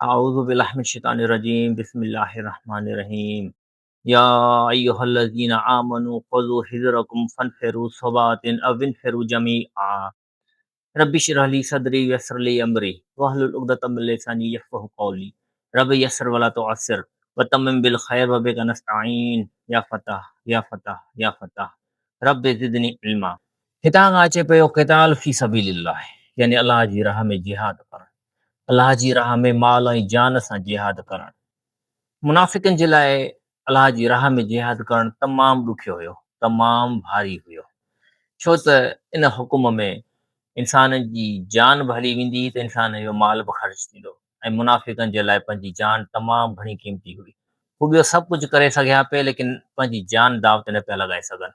اعوذ بالله من الشيطان الرجيم بسم الله الرحمن الرحيم يا ايها الذين آمنوا خذوا حذركم فانفروا ثبات او انفروا جميعا رب اشرح لي صدري ويسر لي امري واحلل عقدة من لساني يفقهوا قولي رب يسر ولا تعسر وتمم بالخير وبك نستعين يا فتاح يا فتاح يا فتاح رب زدني علما هتان کان اچي پيو قتال في سبيل الله يعني الله جي راهه ۾ جهاد ڪرڻ الله جي راهه ۾ مال ۽ جان سان جهاد ڪرڻ. منافقن جي لاء الله جي راهه ۾ جهاد ڪرڻ تمام ڏکيو هيو، تمام ڀاري هيو، ڇو ته ان حڪم ۾ انسان جي جان به هلي ويندي هئي ته انسان جو مال به خرچ ٿيندو ۽ منافقن جي لاء پنهنجي جان تمام گهڻي قيمتي هئي. هو ٻيو سڀ ڪجهه ڪري سگهيا پئي ليڪن پنهنجي جان داء تي نه پيا لڳائي سگهن.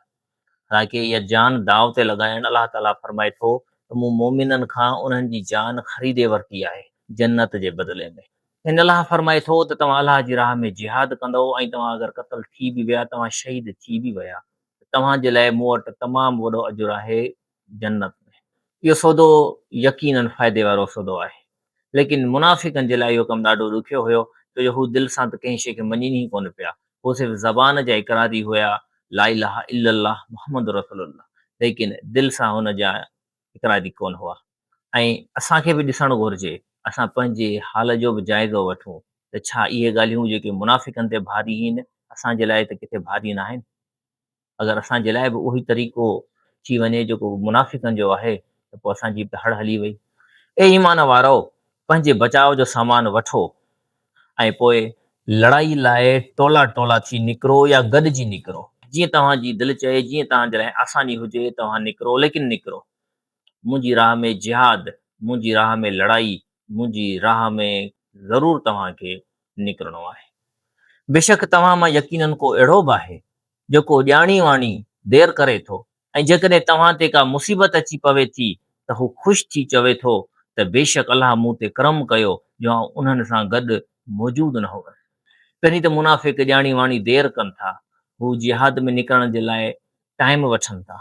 حالانڪه اها جان داء تي لڳائڻ الله تعاليٰ فرمائي ٿو ته مون مؤمنن کان انهن جي جان خريدي ورتي آهي جنت جي بدلي ۾. يعني الله فرمائي ٿو ته توهان الله جي راهه ۾ جهاد ڪندؤ ۽ توهان اگر قتل ٿي به ويا، توهان شهيد ٿي به ويا ته توهان جي لاء مون وٽ تمام وڏو اجر آهي جنت ۾. اهو سودو يقيناً فائدي وارو سودو آهي. ليڪن منافقن جي لاء اهو ڪم ڏاڍو ڏکيو هيو، ڇو جو هو دل سان ته ڪنهن شيء کي مڃين ئي ڪونه پيا. هو صرف زبان جا اقراري هيا، لا اله الا الله محمد رسول الله، ليڪن دل سان هن جا اقراري ڪونه هئا. ۽ اسان کي به ڏسڻ گهرجي، اسان پنهنجي حال جو به جائزو وٺون ته ڇا اهي ڳالهيون جيڪي منافقن تي ڀاري هين، اسان جي لاء ته ڪٿي ڀاري ناهن؟ اگر اسان جي لاء به اهوئي طريقو ٿي وڃي جيڪو منافقن جو آهي ته پوء اسان جي به هڙ هلي وئي. اي ايمان وارؤ! پنهنجي بچاء جو سامان وٺو ۽ پوء لڙائي لاء ٽولا ٽولا ٿي نڪرو يا گڏجي نڪرو. جيئن توهان جي دل چئي، جيئن توهان جي لاء آساني هجي، توهان نڪرو، ليڪن نڪرو. منهنجي راهه ۾ جهاد، منهنجي راهه ۾ لڙائي، منهنجي راهه ۾ ضرور توهان کي نڪرڻو آهي. بيشڪ توهان مان يقيناً ڪو اهڙو به آهي جيڪو ڄاڻي واڻي دير ڪري ٿو ۽ جيڪڏهن توهان تي ڪا مصيبت اچي پوي ٿي ته هو خوش ٿي چوي ٿو ته بيشڪ الله مون تي ڪرم ڪيو جو آئون انهن سان گڏ موجود نه هوس. پهرين ته منافق ڄاڻي واڻي دير ڪن ٿا، هو جهاد ۾ نڪرڻ جي لاء ٽائيم وٺن ٿا.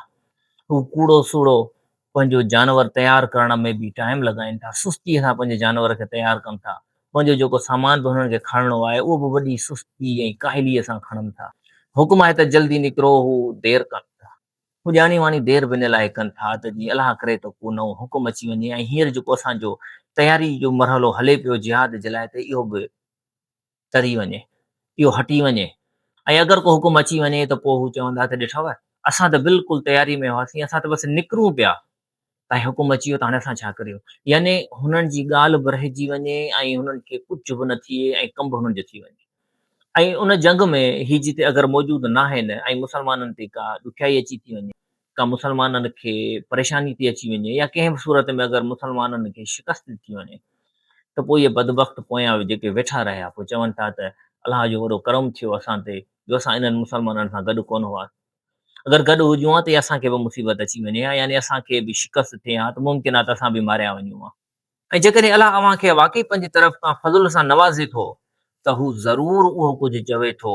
هو ڪوڙو سوڙو پنهنجو جانور تيار ڪرڻ ۾ به ٽائيم لڳائين ٿا. سستيء سان پنهنجي جانور کي تيار ڪن ٿا. پنهنجو جيڪو سامان به هنن کي کڻڻو آهي، اهو به وڏي سستي ۽ ڪاهليء سان کڻن ٿا. حڪم آهي ته جلدي نڪرو، هو دير ڪن ٿا. هو ڄاڻي واڻي دير به ان لاء ڪن ٿا ته جيئن الله ڪري ته ڪو نئون حڪم اچي وڃي ۽ هينئر جيڪو اسان جو تياري جو مرحلو هلي پيو جهاد جي لاء ته اهو به ٽري وڃي، اهو هٽي وڃي ۽ اگر ڪو حڪم اچي وڃي ته پوء هو چوندا ته ڏٺو اسان ته بلڪل تياري ۾ هئاسين، اسان ته بس نڪرون پيا ۽ حڪم اچي ويو ته هاڻي اسان ڇا ڪريون؟ يعني هنن جي ڳالهه به رهجي وڃي ۽ هنن کي ڪجهه به نه ٿئي ۽ ڪم به هنن جو ٿي وڃي ۽ ان جنگ ۾ هي جتي اگر موجود ناهن ۽ مسلمانن تي ڪا ڏکيائي اچي ٿي وڃي، ڪا مسلمانن کي پريشاني ٿي اچي وڃي يا ڪنهن به صورت ۾ اگر مسلمانن کي شڪست ٿي وڃي ته پوء اهي بدبخت پويان جيڪي ويٺا رهيا پوء چون ٿا ته الله جو وڏو ڪرم ٿيو اسان تي جو اسان انهن مسلمانن سان گڏ ڪونه هئاسين اگر گڏ هجون ها ته اسان کي به مصيبت اچي وڃي ها يعني اسان کي به شڪست ٿئي ها ته ممڪن آهي ته اسان به ماريا وڃون ها. ۽ جيڪڏهن الله اوهان کي واقعي پنهنجي طرف کان فضل سان نوازي ٿو ته هو ضرور اهو ڪجهه چوي ٿو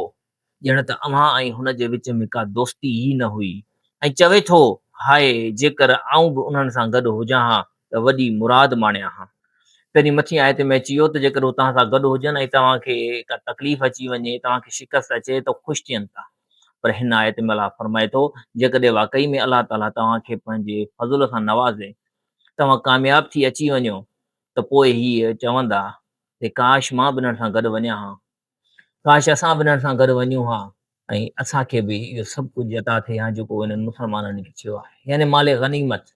ڄڻ ته اوهان ۽ هن جي وچ ۾ ڪا دوستي ئي نه هئي ۽ چوي ٿو، هاء جيڪر آئون به انهن سان گڏ هجان ها ته وڏي مراد ماڻيان ها. پهرين مٿين آيت ۾ اچي ويو ته جيڪر هو توهان سان گڏ هجن ۽ توهان کي ڪا تڪليف اچي وڃي، توهان کي شڪست اچي ته خوش ٿين ٿا. پر هن آيت ۾ الله فرمائي ٿو، جيڪڏهن واقعي ۾ الله تعاليٰ توهان کي پنهنجي فضل سان نوازي، توهان ڪامياب ٿي اچي وڃو ته پوء هي چوندا ته ڪاش مان به انهن سان گڏ وڃان ها. ڪاش اسان به انهن سان گڏ وڃون ها ۽ اسان کي به اهو سڀ ڪجهه عطا ٿئي ها جيڪو انهن مسلمانن کي ٿيو آهي يعني مال غنيمت.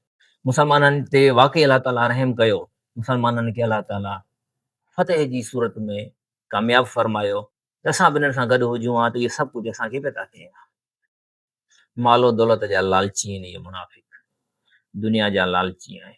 مسلمانن تي واقعي الله تعاليٰ رحم ڪيو، مسلمانن کي الله تعاليٰ فتح جي صورت ۾ ڪامياب فرمايو ته اسان به انهن سان گڏ هجون ها ته اهو سڀ ڪجهه اسان کي به عطا ٿئي ها. مال و دولت جا لالچي آهن اهي منافق دنيا جا لالچي آهن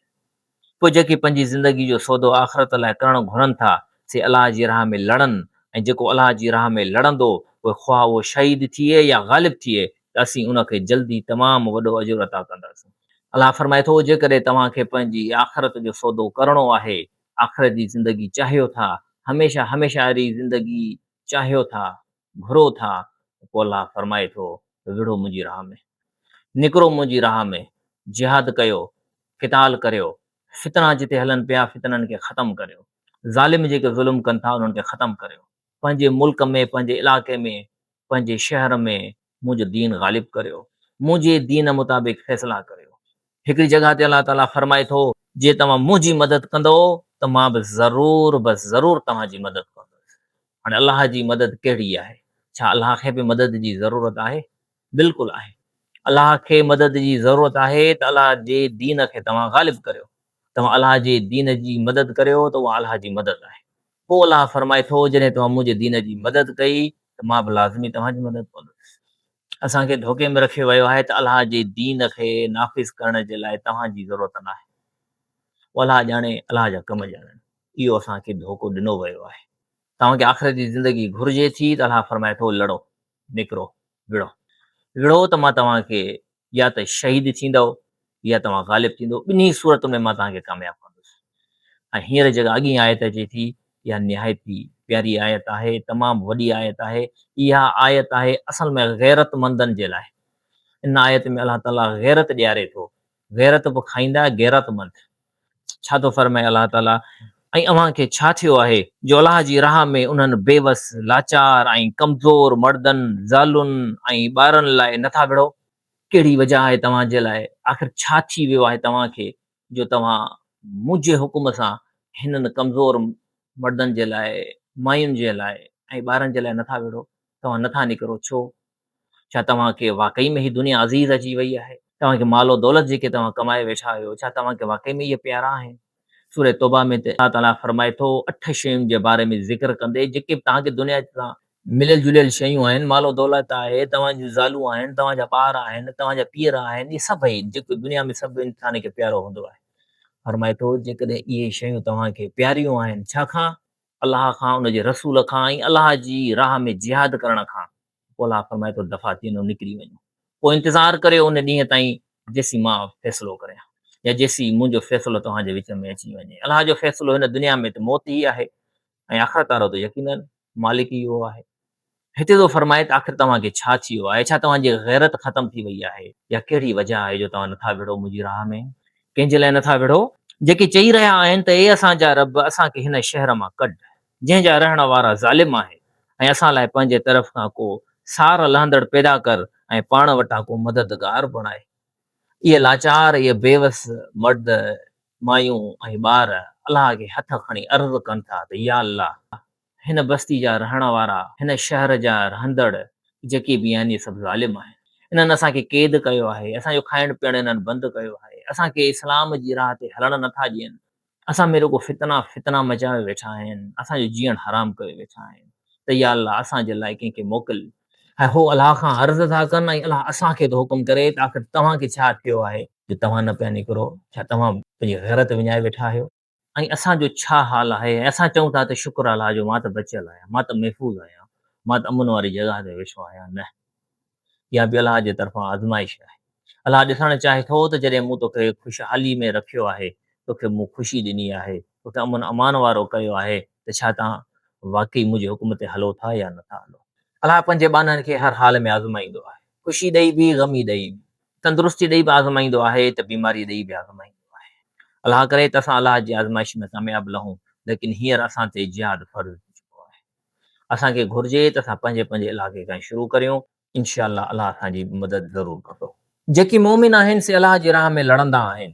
پوء جيڪي پنهنجي زندگي جو سودو آخرت لاء ڪرڻ گهرن ٿا سي الله جي راهه ۾ لڙن ۽ جيڪو الله جي راهه ۾ لڙندو پوء خواه اهو شهيد ٿئي يا غالب ٿئي ته اسين ان کي جلدي تمام وڏو اجر عطا ڪنداسون. الله فرمائي ٿو جيڪڏهن توهان کي پنهنجي آخرت جو سودو ڪرڻو آهي، آخرت جي زندگي چاهيو ٿا، هميشه هميشه واري زندگي چاهيو ٿا، گهرو ٿا ته پوء الله فرمائي ٿو ته وڙهو منهنجي راهه ۾، نڪرو منهنجي راهه ۾، جهاد ڪيو، قتال ڪريو، فتنا جتي هلن پيا فتنن کي ختم ڪريو. ظالم جيڪي ظلم ڪن ٿا انهن کي ختم ڪريو. پنهنجي ملڪ ۾ پنهنجي علائقي ۾ پنهنجي شهر ۾ منهنجو دين غالب ڪريو. منهنجي دين مطابق فيصلا ڪريو. هڪڙي جڳهه تي الله تعاليٰ فرمائي ٿو، جي توهان منهنجي مدد ڪندؤ ته مان به ضرور به ضرور توهان جي مدد ڪندس. هاڻي الله جي مدد ڪهڙي آهي؟ ڇا الله کي به مدد جي ضرورت آهي؟ بلڪل آهي. الله کي مدد جي ضرورت آهي ته الله جي دين کي توهان غالب ڪريو. توهان الله جي دين جي مدد ڪريو ته اها الله جي مدد آهي. پوء الله فرمائي ٿو، جڏهن توهان منهنجي دين جي مدد ڪئي ته مان به لازمي توهان جي مدد ڪندس. اسان کي ڌوڪي ۾ رکيو ويو آهي ته الله جي دين کي نافذ ڪرڻ جي لاء توهان جي ضرورت ناهي. اهو الله ڄاڻي، الله جا ڪم ڄاڻن. اهو اسان کي ڌوڪو ڏنو ويو آهي. توهان کي آخرت جي زندگي گهرجي ٿي ته الله فرمائي ٿو، لڙو، نڪرو، وڙهو. وڙهو ته مان توهان کي يا ته شهيد ٿيندؤ يا توهان غالب ٿيندؤ، ٻنهي صورتن ۾ مان توهان کي ڪامياب ڪندس. ۽ هينئر جيڪا اڳين آيت اچي ٿي، اها نهايت ئي پياري آيت آهي، تمام وڏي آيت آهي. اها آيت آهي اصل ۾ غيرتمندن جي لاء. ان آيت ۾ الله تعاليٰ غيرت ڏياري ٿو. غيرت به کائيندا غيرتمند. ڇا ٿو فرمائي الله تعاليٰ، ۽ اوهان کي ڇا ٿيو آهي جو الله جي راهه ۾ انهن بيوس، لاچار ۽ ڪمزور مردن، زالن ۽ ٻارن لاء نٿا وڙهو؟ ڪهڙي وجهه آهي توهان جي لاء؟ آخر ڇا ٿي ويو آهي توهان کي جو توهان منهنجي حڪم سان هنن ڪمزور مردن جي لاء، ماين جي لاء ۽ ٻارن جي لاء نٿا وڙهو؟ توهان نٿا نڪرو ڇو؟ ڇا توهان کي واقعي ۾ هي دنيا عزيز اچي وئي آهي؟ توهان کي مال و دولت جيڪي توهان ڪمائي ويٺا آهيو، ڇا توهان کي واقعي ۾ اهي پيارا آهن؟ سورة توبه ۾ ته الله تعاليٰ فرمائي ٿو، اٺ شين جي باري ۾ ذڪر ڪندي، جيڪي به توهان کي دنيا سان مليل جليل شيون آهن، مال و دولت آهي، توهان جون زالون آهن، توهان جا ٻار آهن، توهان جا پيئر آهن، اهي سڀئي جيڪي دنيا ۾ سڀ انسان کي پيارو هوندو آهي. فرمائي ٿو، جيڪڏهن اهي شيون توهان کي پياريون آهن، ڇا کان؟ الله کان، ان جي رسول کان ۽ الله جي راهه ۾ جهاد ڪرڻ کان، پوء الله فرمائي ٿو دفع ٿي وڃو، نڪري وڃو. پوء انتظار ڪريو ان ڏينهن تائين جيسين مان فيصلو ڪريان يا جيسين منهنجو فيصلو توهان جي وچ ۾ اچي وڃي. الله جو فيصلو هن دنيا ۾ ته موت ئي آهي ۽ آخرت وارو ته يقيناً مالڪ ئي اهو آهي. هتي ٿو فرمائي ته آخر توهان کي ڇا ٿي ويو آهي؟ ڇا توهان جي غيرت ختم ٿي وئي آهي يا ڪهڙي وجهه آهي جو توهان نٿا وڙهو منهنجي راهه ۾؟ ڪنهن جي لاء نٿا وڙهو؟ جيڪي چئي رهيا آهن ته اي اسان جا رب! اسان کي هن شهر مان ڪڍ، جنهن جا رهڻ وارا ظالم آهن ۽ اسان لاء پنهنجي طرف کان ڪو سار لهندڙ پيدا ڪر ۽ پاڻ وٽان ڪو مددگار بڻاء. اهي لاچار، اهي بيوس مرد، مايون ۽ ٻار الله کي هٿ کڻي عرض ڪن ٿا ته يا الله! هن بستي جا رهڻ وارا، هن شهر جا رهندڙ جيڪي به آهن اهي سڀ ظالم آهن. انهن اسان کي قيد ڪيو آهي، اسان جو کائڻ پيئڻ انهن بند ڪيو آهي، اسان کي اسلام جي راهه تي هلڻ نٿا ڏين، اسان ۾ رڳو فتنا فتنا مچايو ويٺا آهن، اسان جو جيئڻ حرام ڪيو ويٺا آهن ته يا الله اسان جي لاء ڪنهن کي موڪل. ۽ هو الله کان عرض ٿا ڪن ۽ الله اسان کي ٿو حڪم ڪري ته آخر توهان کي ڇا ٿيو آهي جو توهان نه پيا نڪرو، ڇا توهان پنهنجي غيرت وڃائي ويٺا آهيو؟ ۽ اسان جو ڇا حال آهي ۽ اسان چئون ٿا ته شڪر الله جو مان ته بچيل آهيان، مان ته محفوظ آهيان، مان ته امن واري جڳهه تي ويٺو آهيان، نه اها به الله جي طرفان آزمائش آهي. الله ڏسڻ چاهي ٿو ته جڏهن مون توکي خوشحالي ۾ رکيو آهي، توکي مون خوشي ڏني آهي، توکي امن امان وارو ڪيو آهي ته ڇا توهان واقعي منهنجي حڪم تي هلو ٿا يا نٿا هلو. الله پنهنجي ٻانهن کي هر حال ۾ آزمائيندو آهي. خوشي ڏئي به غمي ڏئي به، تندرستي ڏئي به آزمائيندو آهي ته بيماري ڏئي به آزمائيندو آهي. الله ڪري ته اسان الله جي آزمائش ۾ ڪامياب لهون، ليڪن هينئر اسان تي جهاد فرض ٿي چڪو آهي. اسان کي گهرجي ته اسان پنهنجي پنهنجي علائقي کان شروع ڪريون. انشاء الله الله اسان جي مدد ضرور ڪندو. جيڪي مؤمن آهن سي الله جي راهه ۾ لڙندا آهن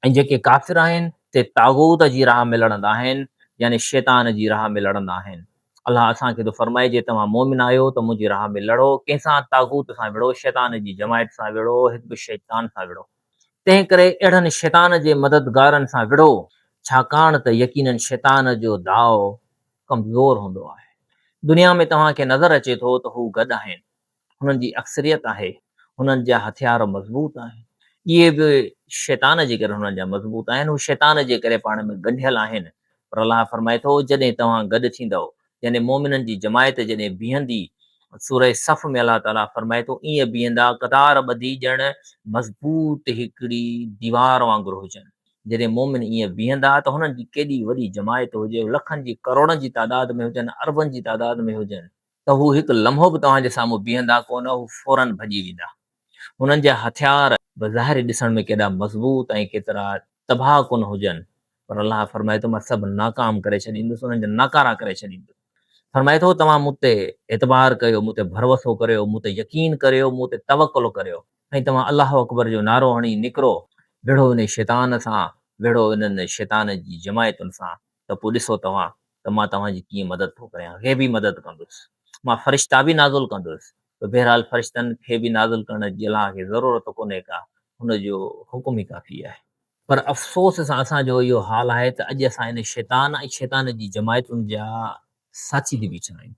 ۽ جيڪي ڪافر آهن سي طاغوت جي راهه ۾ لڙندا آهن يعني شيطان جي راهه ۾ لڙندا آهن. الله اسان کي ٿو فرمائي جي توهان مؤمن آهيو ته منهنجي راهه ۾ لڙو، ڪنهن سان؟ طاغوت سان وڙهو، شيطان جي جماعت سان وڙهو، حزب الشيطان سان وڙهو. تنهن ڪري اهڙن شيطان جي مددگارن سان وڙهو، ڇاڪاڻ ته يقيناً شيطان جو داء ڪمزور هوندو آهي. دنيا ۾ توهان کي نظر اچي ٿو ته هو گڏ آهن، هنن جي اڪثريت آهي، هنن جا هٿيار مضبوط آهن. اهي به شيطان جي ڪري هنن جا مضبوط آهن، هو شيطان جي ڪري پاڻ ۾ ڳنڍيل آهن. پر الله فرمائي ٿو، جڏهن توهان گڏ ٿيندؤ، يعني مؤمنن جي جماعت جڏهن بيهندي، سورة صف ۾ الله تعاليٰ فرمائي ٿو، ائين بيهندا قطار ٻڌي ڄڻ مضبوط هڪڙي ديوار وانگر هجن. جڏهن مؤمن ائين بيهندا ته هنن جي ڪيڏي وڏي جماعت هجي، لکن جي ڪروڙن جي تعداد ۾ هجن، اربن جي تعداد ۾ هجن، ته هو هڪ لمحو به توهان جي سامهون بيهندا ڪونه، هو فوراً ڀڄي ويندا. هنن جا هٿيار بظاهر ڏسڻ ۾ ڪيڏا مضبوط ۽ ڪيترا تباهه ڪن هجن، پر الله فرمائي ٿو مان سڀ ناڪام ڪري ڇڏيندس، انهن جا ناڪارا ڪري ڇڏيندس. فرمائي ٿو توهان مون تي اعتبار ڪيو، مون تي ڀروسو ڪريو، مون تي يقين ڪريو، مون تي توڪل ڪريو ۽ توهان الله اڪبر جو نعرو هڻي نڪرو، وڙهو انهي شيطان سان، وڙهو انهن شيطان جي جماعتن سان ته پوء ڏسو توهان ته مان توهان جي ڪيئن مدد ٿو ڪريان، غيبي مدد ڪندس، مان فرشتا به نازل ڪندس، ته بهرحال فرشتن کي به نازل ڪرڻ جي الله کي ضرورت ڪونهي ڪا، هن جو حڪم ئي ڪافي آهي. پر افسوس سان اسان جو اهو حال آهي ته اڄ اسان ان شيطان ۽ شيطان جي جماعتن جا ساٿي ٿي بيٺا آهيون.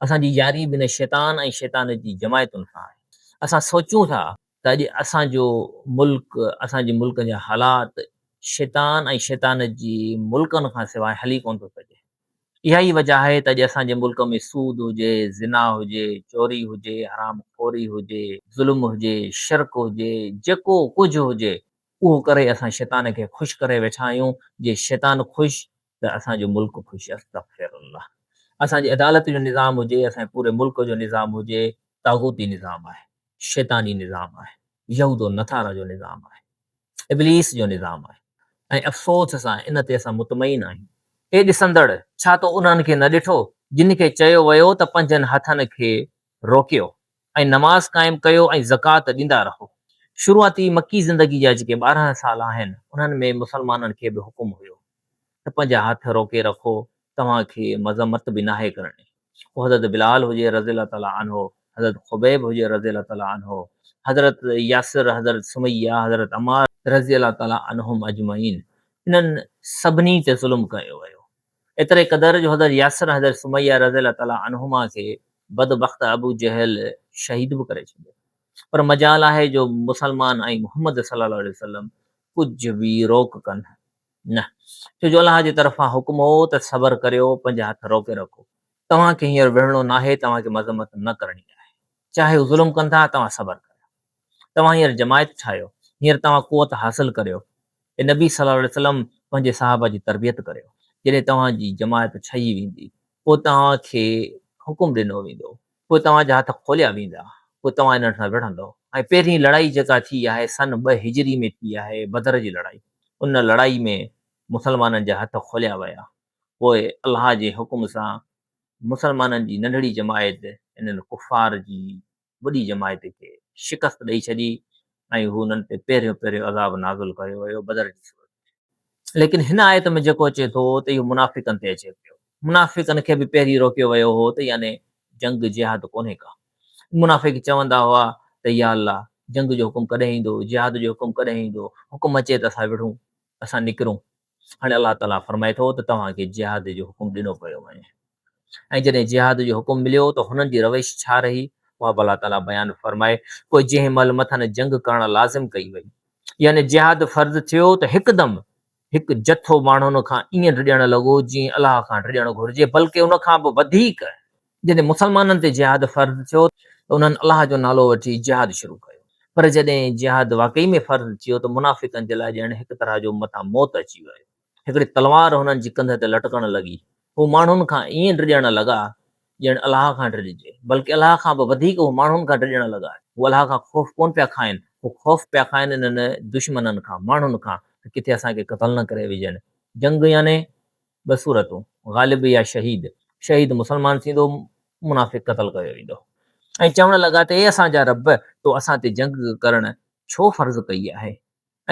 اسان جي ياري به ان شيطان ۽ شيطان جي جماعتن سان آهي. اسان سوچيون ٿا ته اڄ اسان جو ملڪ، اسان جي ملڪ جا حالات شيطان ۽ شيطان جي ملڪن کان سواء هلي ڪونه ٿو سگهي. اها ئي وجه آهي ته اڄ اسان جي ملڪ ۾ سود هجي، زنا هجي، چوري هجي، حرام خوري هجي، ظلم هجي، شرڪ هجي، جيڪو ڪجهه هجي اهو ڪري اسان شيطان کي خوش ڪري ويٺا آهيون، جي شيطان خوش ته اسان جو ملڪ خوش استغفر الله. اسان جي عدالت جو نظام هجي، اسان جي پوري ملڪ جو نظام هجي، طاغوتي نظام آهي، شيطاني نظام آهي، يهود و نصارا جو نظام آهي، ابليس جو نظام آهي ۽ افسوس سان ان تي اسان مطمئن آهيون. اي ڏسندڙ! ڇا تو انهن کي نه ڏٺو، جن کي چيو ويو ته پنهنجن هٿن کي روڪيو ۽ نماز قائم ڪيو ۽ زڪوات ڏيندا رهو. شروعاتي مڪي زندگي جا جيڪي 12 سال آهن، انهن ۾ مسلمانن کي به حڪم هيو ته پنهنجا هٿ روڪي رکو، توهان کي مذمت به ناهي ڪرڻي. پوء حضرت بلال هجي رضي الله تعالٰي عنه، حضرت خبيب هجي رضي الله تعالٰي عنه، حضرت ياسر، حضرت سميه، حضرت عمار رضي الله تعالٰي عنهم اجمعين انهن سڀني تي ظلم ڪيو ويو. ايتري قدر جو حضرت ياسر ۽ حضرت سميه رضي الله تعالٰي عنهما کي بدبخت ابو جهل شهيد به ڪري ڇڏيو. پر مجال آهي جو مسلمان ۽ محمد صلي الله عليه وسلم ڪجهه به روڪ ڪن نه. ڇو جو الله جي طرفان حڪم هو ته صبر ڪريو، پنهنجا هٿ روڪي رکو. توهان کي هينئر وڙهڻو ناهي، توهان کي مذمت نه ڪرڻي آهي. چاهي هو ظلم ڪن ٿا، توهان صبر ڪريو. توهان هينئر جماعت ٺاهيو، هينئر توهان قوت حاصل ڪريو. اي نبي صلي الله عليه وسلم پنهنجي صحابه جي تربيت ڪريو، جڏهن توهان جي جماعت ٺهي ويندي، پوء توهان کي حڪم ڏنو ويندو، پوء توهان جا هٿ کوليا ويندا، پوء توهان انهن سان وڙهندؤ. ۽ پهرين لڙائي جيڪا ٿي آهي سن 2 هجري ۾ ٿي آهي بدر جي لڙائي، ان لڙائي ۾ مسلمانن جا هٿ کوليا ويا، پوء الله جي حڪم سان مسلمانن جي ننڍڙي جماعت انهن ڪفار جي وڏي جماعت کي شڪست ڏئي ڇڏي ۽ هو انهن تي پهريون پهريون عذاب نازل ڪيو ويو بدر جي صورت ۾. ليڪن هن آيت ۾ جيڪو اچي ٿو ته اهو منافقن تي اچي پيو. منافقن کي به پهرين روڪيو ويو هو ته يعني جنگ جهاد ڪونهي ڪا. منافق چوندا هئا ته يا الله جنگ جو حڪم ڪڏهن ايندو، جهاد جو حڪم ڪڏهن ايندو، حڪم اچي ته اسان وڙهون، اسان نڪرون. هاڻي الله تعاليٰ فرمائي ٿو ته توهان کي جهاد جو حڪم ڏنو پيو وڃي ۽ جڏهن جهاد جو حڪم مليو ته هنن جي روش ڇا رهي اها به الله تعاليٰ بيان فرمائي پوء جنهن مهل مٿن جنگ ڪرڻ لازم ڪئي وئي يعني جهاد فرض ٿيو ته هڪدم هڪ جٿو ماڻهن کان ائين ڊڄڻ لڳو جيئن الله کان ڊڄڻ گهرجي بلڪه ان کان به وڌيڪ. جڏهن مسلمانن تي جهاد فرض ٿيو ته انهن الله جو نالو وٺي جهاد شروع ڪيو پر جڏهن جهاد واقعي ۾ فرض ٿيو ته منافقن جي لاء ڄڻ هڪ طرح جو مٿان موت اچي ويو. هڪڙي تلوار هنن جي ڪنڌ تي لٽڪڻ لڳي. هو ماڻهن کان ائين ڊڄڻ لڳا ڄڻ الله کان ڊڄجي، بلڪه الله کان به وڌيڪ هو ماڻهن کان ڊڄڻ لڳا. هو الله کان خوف ڪونه پيا کائن، هو خوف پيا کائن انهن دشمنن کان، ماڻهن کان ته ڪٿي اسان کي قتل نه ڪري وجهن. جنگ يعني ٻه صورتون، غالب يا شهيد، شهيد مسلمان ٿيندو، منافق قتل ڪيو ويندو. ۽ چوڻ لڳا ته اي اسان جا رب! تو اسان تي جنگ ڪرڻ ڇو فرض ڪئي آهي؟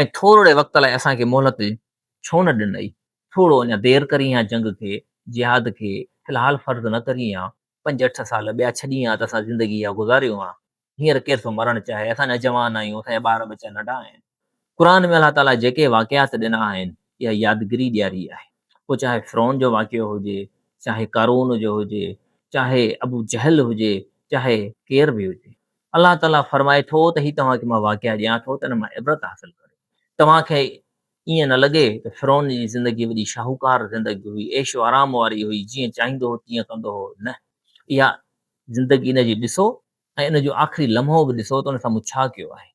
۽ ٿورڙي وقت لاء اسان کي مهلت ڇو نه ڏنئي؟ ٿورو اڃا دير ڪرين ها جنگ کي، جهاد کي، في الحال فرض نه ڪرين ها، پنج اٺ سال ٻيا ڇڏين ها ته اسان زندگي اها گذاريون ها. هينئر ڪير ٿو مرڻ چاهي، اسان اڃا جوان آهيون، اسان جا ٻار ٻچا ننڍا آهن. قرآن ۾ الله تعاليٰ جيڪي واقعات ڏنا آهن، اها يادگيري ڏياري آهي. پوء چاهي فرعون جو واقعو هجي، چاهي قارون جو هجي، چاهي ابو جهل هجي، چاهي ڪير به هجي. الله تعاليٰ فرمائي ٿو ته هي توهان کي مان واقعا ڏيان ٿو ته ان مان عبرت حاصل ڪريو. توهان کي ائين نه لڳي ته فرعون جي زندگي وڏي شاهوڪار زندگي هئي، عيش و آرام واري هئي، جيئن چاهيندو هو تيئن ڪندو هو. نه، اها زندگي ان جي ڏسو ۽ ان جو آخري لمحو به ڏسو ته ان سان مون ڇا ڪيو آهي.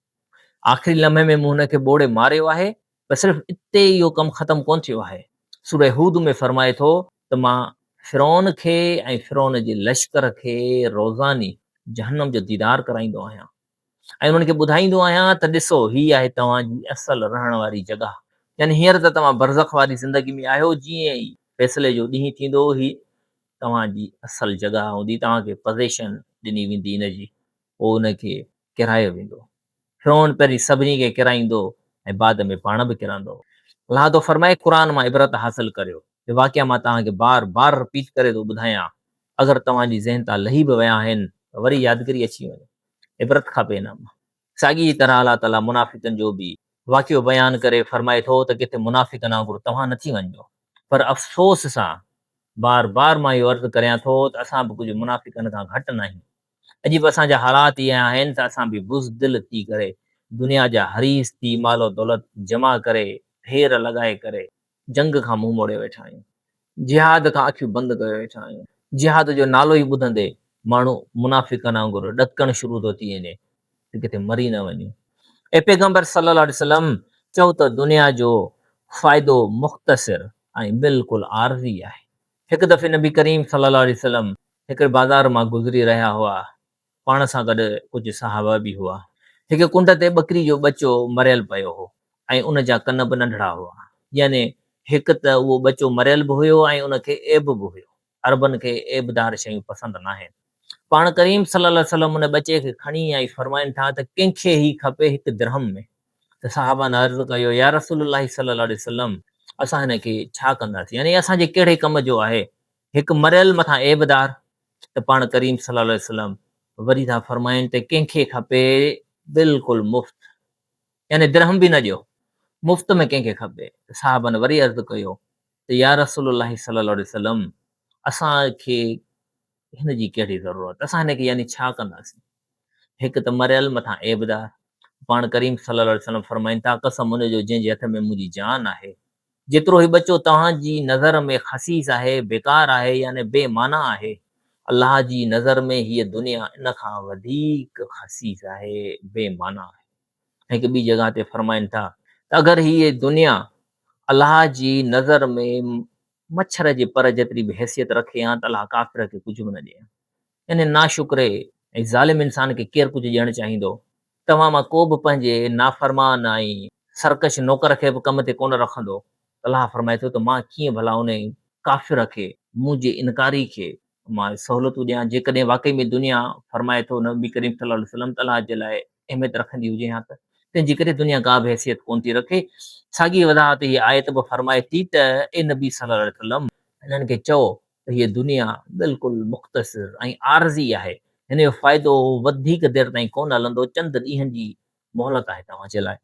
آخري لمحي ۾ مون هن کي ٻوڙي ماريو آهي، پر صرف اتي اهو ڪم ختم ڪونه ٿيو آهي. سوره هود ۾ فرمائي ٿو ته مان فرعون کي ۽ فرعون جي لشڪر کي روزاني جهنم جو ديدار ڪرائيندو آهيان ۽ انهن کي ٻڌائيندو آهيان ته ڏسو هي آهي توهان جي اصل رهڻ واري جڳهه. يعني هينئر ته توهان برزخ واري زندگي ۾ آهيو، جيئن ئي فيصلي جو ڏينهن ٿيندو هي توهان جي اصل جڳهه هوندي، توهان کي پزيشن ڏني ويندي ان جي، پوء ان کي ڪيرايو ويندو. فرعون پهرين سڀني کي ڪيرائيندو ۽ بعد ۾ پاڻ به ڪيرندو. الله ٿو فرمائي قرآن مان عبرت حاصل ڪريو. هي واقعا مان توهان کي بار بار رپيٽ ڪري ٿو ٻڌايان، اگر توهان جي ذهن تان لهي به ويا آهن ته وري يادگيري اچي وڃي. عبرت کپي ان مان. ساڳيء طرح الله تعاليٰ منافقن جو به واقعو بيان ڪري فرمائي ٿو ته ڪٿي منافقن وانگر توهان نه ٿي وڃجو. پر افسوس سان بار بار مان اهو عرض ڪريان ٿو ته اسان به ڪجهه منافقن کان گهٽ ناهيون. اڄ به اسان جا حالات اهي آهن ته اسان به بزدل ٿي ڪري دنيا جا حريص ٿي مال و دولت جمع ڪري ڍير لڳائي ڪري جنگ کان منهن موڙي ويٺا آهيون. جهاد کان اکيون بند ڪيو ويٺا آهيون. جهاد جو نالو ئي ٻڌندي ماڻهو منافقن وانگر ڏڪڻ شروع ٿو ٿي وڃي ته ڪٿي مري نه وڃون. اي پيغمبر صلّي الله عليه وسلّم! چئو ته دنيا جو فائدو مختصر ۽ بلڪل عارضي آهي. هڪ دفعي نبي ڪريم صلّي الله عليه وسلّم هڪڙي بازار مان گذري رهيا هئا. پاڻ سان گڏ ڪجهه صحابه به هئا. هڪ ڪنڊ تي ٻڪري جو ٻچو مريل پيو هو ۽ ان جا ڪن به ننڍڙا هئا. يعني هڪ ته اهو ٻچو مريل به هيو ۽ ان کي عيب به هيو. عربن کي عيبدار شيون پسند ناهن. پاڻ ڪريم صلي الله عليه وسلم ان ٻچي کي کڻي ۽ فرمائن ٿا ته ڪنهن کي هي کپي هڪ درهم ۾؟ ته صحابه عرض ڪيو يا رسول الله صلي الله عليه وسلم اسان هن کي ڇا ڪنداسين يعني اسان جي ڪهڙي ڪم جو آهي هڪ مريل مٿان عيبدار ته پاڻ ڪريم صلي الله عليه وسلم وري ٿا فرمائن ته ڪنهن کي کپي بلڪل مفت يعني درهم به نه ڏيو مفت ۾ ڪنهن کي کپي ته صحابن وري عرض ڪيو ته يا رسول الله صلي الله عليه وسلم اسان کي هن جي ڪهڙي ضرورت اسان هن کي يعني ڇا ڪنداسين هڪ ته مريل مٿان عيبدار پاڻ ڪريم صلي الله عليه وسلم فرمائن ٿا قسم ان جو جنهن جي هٿ ۾ منهنجي جان آهي جيترو هي ٻچو توهان جي نظر ۾ خسيس آهي، بيڪار آهي يعني بي معنيٰ آهي، الله جي نظر ۾ هيء دنيا ان کان وڌيڪ خسيس آهي، بي معنيٰ آهي. هڪ ٻي جڳهه تي فرمائن ٿا ته اگر هيء دنيا الله جي نظر ۾ مڇر جي پر جيتري به حيثيت رکي ها ته الله ڪافر کي ڪجهه به نه ڏئي ها. يعني ناشڪري ۽ ظالم انسان کي ڪير ڪجهه ڏيڻ چاهيندو؟ توهان مان ڪو به پنهنجي نافرمان ۽ سرڪش نوڪر کي به ڪم تي ڪونه رکندو. الله فرمائي ٿو ته مان ڪيئن ڀلا انهي ڪافر کي، منهنجي انڪاري کي، مان سهولتون ڏيان، جيڪڏهن واقعي ۾ دنيا، فرمائي ٿو نبي ڪريم صلي الله عليه وسلم ته الله جي لاء اهميت رکندي هجي ها ته، تنهن جي ڪري دنيا ڪا به حيثيت ڪونه ٿي رکي. ساڳي وضاحت هيء آيت به فرمائي ٿي ته اي نبي صلي الله عليه وسلم! انهن کي چئو ته هيء دنيا بلڪل مختصر ۽ عارضي آهي، هن جو فائدو وڌيڪ دير تائين ڪونه هلندو، چند ڏينهن جي مهلت آهي توهان جي لاء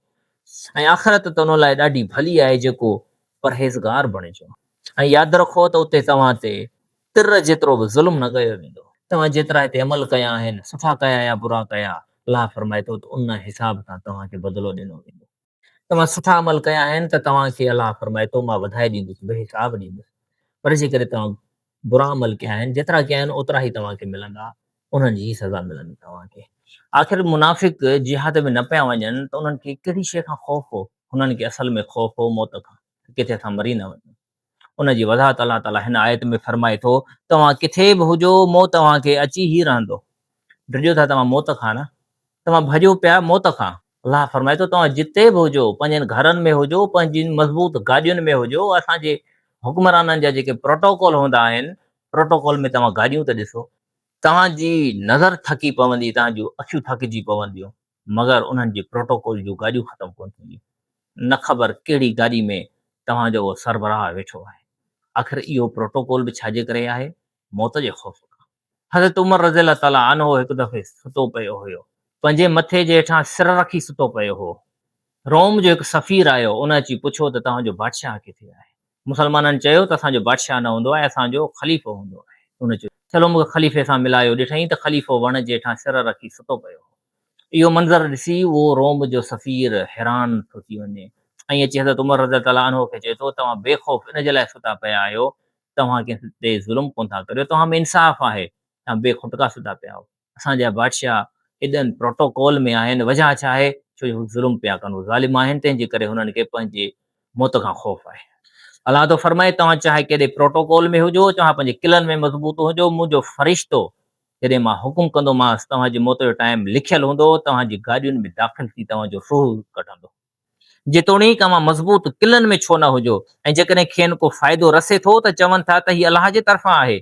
۽ آخرت ته ان لاء ڏاڍي ڀلي آهي جيڪو پرهيزگار بڻجو ۽ ياد رکو ته اتي توهان تي تر جيترو به ظلم نه ڪيو ويندو. توهان جيترا هتي عمل ڪيا آهن، سٺا ڪيا يا برا ڪيا، الله فرمائي ٿو ته ان حساب سان توهان کي بدلو ڏنو ويندو. توهان سٺا عمل ڪيا آهن ته توهان کي الله فرمائي ٿو مان وڌائي ڏيندس، بي حساب ڏيندس. پر جيڪڏهن توهان برا عمل ڪيا آهن، جيترا ڪيا آهن اوترا ئي توهان کي ملندا، انهن جي ئي سزا ملندي توهان کي. آخر منافق جهاد ۾ نه پيا وڃن ته انهن کي ڪهڙي شيء کان خوف هو؟ هنن کي اصل ۾ خوف هو موت کان ته ڪٿي اسان مري نه وڃون. ان جي وضاحت الله تعاليٰ هن آيت ۾ فرمائي ٿو، توهان ڪٿي به هجو موت اوهان کي اچي ئي رهندو. ڊڄو ٿا توهان موت کان نه؟ توهان ڀڄو پيا موت کان. الله فرمائي ٿو توهان جتي به هجو، پنهنجن گهرن ۾ هجو، پنهنجين مضبوط گاڏين ۾ هجو، اسان جي حڪمرانن جا جيڪي پروٽوڪول هوندا آهن، پروٽوڪول ۾ توهان گاڏيون ته ڏسو، توهان جي نظر ٿڪي پوندي، توهان جون اکيون ٿڪجي پونديون، مگر انهن جي پروٽوڪول جون گاڏيون ختم ڪونه ٿينديون. نه خبر ڪهڙي گاڏي ۾ توهان جو اهو سربراهه ويٺو آهي. آخر اهو پروٽوڪول به ڇا جي ڪري آهي؟ موت جي خوف کان. حضرت عمر رضي الله تعالٰي عنه هڪ دفعي ستو پيو هيو. پنهنجي مٿي جي هيٺان سر رکي ستو پيو هو. روم جو هڪ سفير آيو، ان اچي پڇيو ته توهان جو بادشاهه ڪٿي آهي؟ مسلمانن چيو ته اسان جو بادشاهه نه هوندو آهي، اسان جو خليفو هوندو آهي. ان چيو، چلو مون کي خليفي سان ملايو. ڏٺائين ته خليفو وڻ جي هيٺان سر رکي ستو پيو هو. اهو منظر ڏسي اهو روم جو سفير حيران ٿو ٿي وڃي ۽ اچي حضرت عمر رضي الله تعالٰي عنه کي چئي ٿو، توهان بي خوف ان جي لاء ستا پيا آهيو، توهان ڪنهن تي ظلم ڪونه ٿا ڪريو، توهان ۾ انصاف آهي، توهان بي کٽڪا ستا پيا آهيو. اسان جا بادشاهه ايڏن پروٽوڪول ۾ آهن، وجهه ڇا آهي؟ ڇو جو هو ظلم پيا ڪن، هو ظالم آهن، تنهن جي ڪري هنن کي پنهنجي موت کان خوف آهي. الله ٿو فرمائي، توهان چاهي ڪيڏي پروٽوڪول ۾ هجو، چاهي پنهنجي قلعن ۾ مضبوط هجو، منهنجو فرشتو جڏهن مان حڪم ڪندومانس، توهان جي موت جو ٽائيم لکيل هوندو، توهان جي گاڏين ۾ داخل ٿي توهان جو روح ڪڍندو. جيتوڻيڪ اوهان مضبوط قلعن ۾ ڇو نه هجو ۽ جيڪڏهن کين ڪو فائدو رسي ٿو ته چون ٿا ته هي الله جي طرفان آهي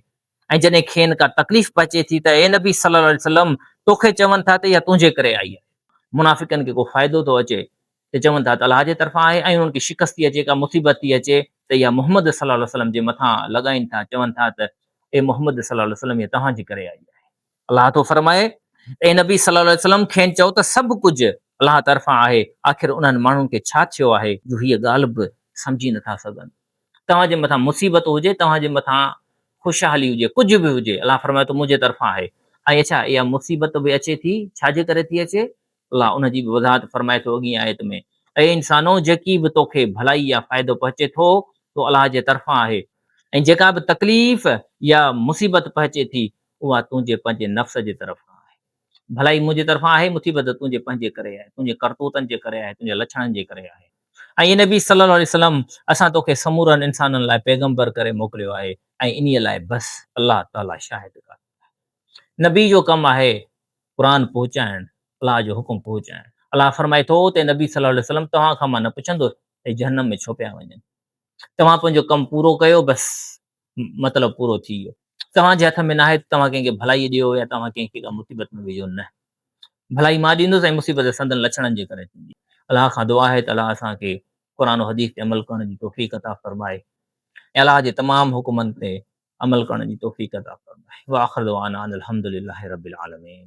۽ جڏهن کين ڪا تڪليف پهچي ٿي ته اي نبي صلّي الله عليه وسلّم! توکي چون ٿا ته اها تنهنجي ڪري آئي آهي. منافقن کي ڪو فائدو ٿو اچي ته چون ٿا ته الله جي طرفان آهي ۽ انهن کي شڪست ٿي اچي ڪا مصيبت ٿي اچي ته اها محمد صلّي الله عليه وسلّم جي مٿان لڳائين ٿا چون ٿا ته اي محمد صلّي الله عليه وسلّم اها توهان جي ڪري آئي آهي. الله ٿو فرمائي ته اي نبي صلّي الله عليه وسلّم! کين چئو ته سڀ ڪجهه الله طرفان آهي، آخر انهن ماڻهن کي ڇا ٿيو آهي جو هيء ڳالهه به سمجهي نٿا سگهن. توهان جي مٿان مصيبت هجي، توهان جي مٿان خوشحالي هجي، ڪجهه به هجي، الله فرمائي ٿو منهنجي طرفان آهي. ۽ اڇا اها مصيبت به اچي ٿي، ڇا جي ڪري ٿي اچي؟ الله ان جي به وضاحت فرمائي ٿو اڳين آيت ۾، اي انسانو! جيڪي به توکي ڀلائي يا فائدو پهچي ٿو، سو الله جي طرفان آهي ۽ جيڪا به تڪليف يا مصيبت پهچي ٿي، اها تنهنجي پنهنجي نفس جي طرف کان آهي. ڀلائي منهنجي طرفان آهي، مصيبت تنهنجي پنهنجي ڪري آهي، تنهنجي ڪرتوتن جي ڪري آهي، تنهنجي لڇڻن جي ڪري آهي. ۽ اي نبي صلّي الله عليه وسلّم! اسان توکي سمورن انسانن لاء پيغمبر ڪري موڪليو آهي ۽ انهيء لاء بس الله تعاليٰ شاهد ڪافي آهي. نبي جو ڪم آهي قرآن پهچائڻ، الله جو حڪم پهچائڻ. الله فرمائي ٿو ته اي نبي صلّي الله عليه وسلّم! توهان کان مان نه پڇندس ته هي جهنم ۾ ڇو پيا وڃن؟ توهان پنهنجو ڪم پورو ڪيو بس مطلب پورو ٿي ويو. توهان جي هٿ ۾ ناهي ته توهان ڪنهن کي ڀلائي ڏيو يا توهان ڪنهن کي ڪا مصيبت ۾ وجهو نه. ڀلائي مان ڏيندس ۽ مصيبت سندن لڇڻن جي ڪري ٿيندي. الله کان دعا آهي ته الله اسان کي قرآن و حديث تي عمل ڪرڻ جي توفيق عطا فرمائي ۽ الله جي تمام حڪمن تي عمل ڪرڻ جي توفيق عطا فرمائي. واخر دعوانا ان الحمدلله رب العالمين.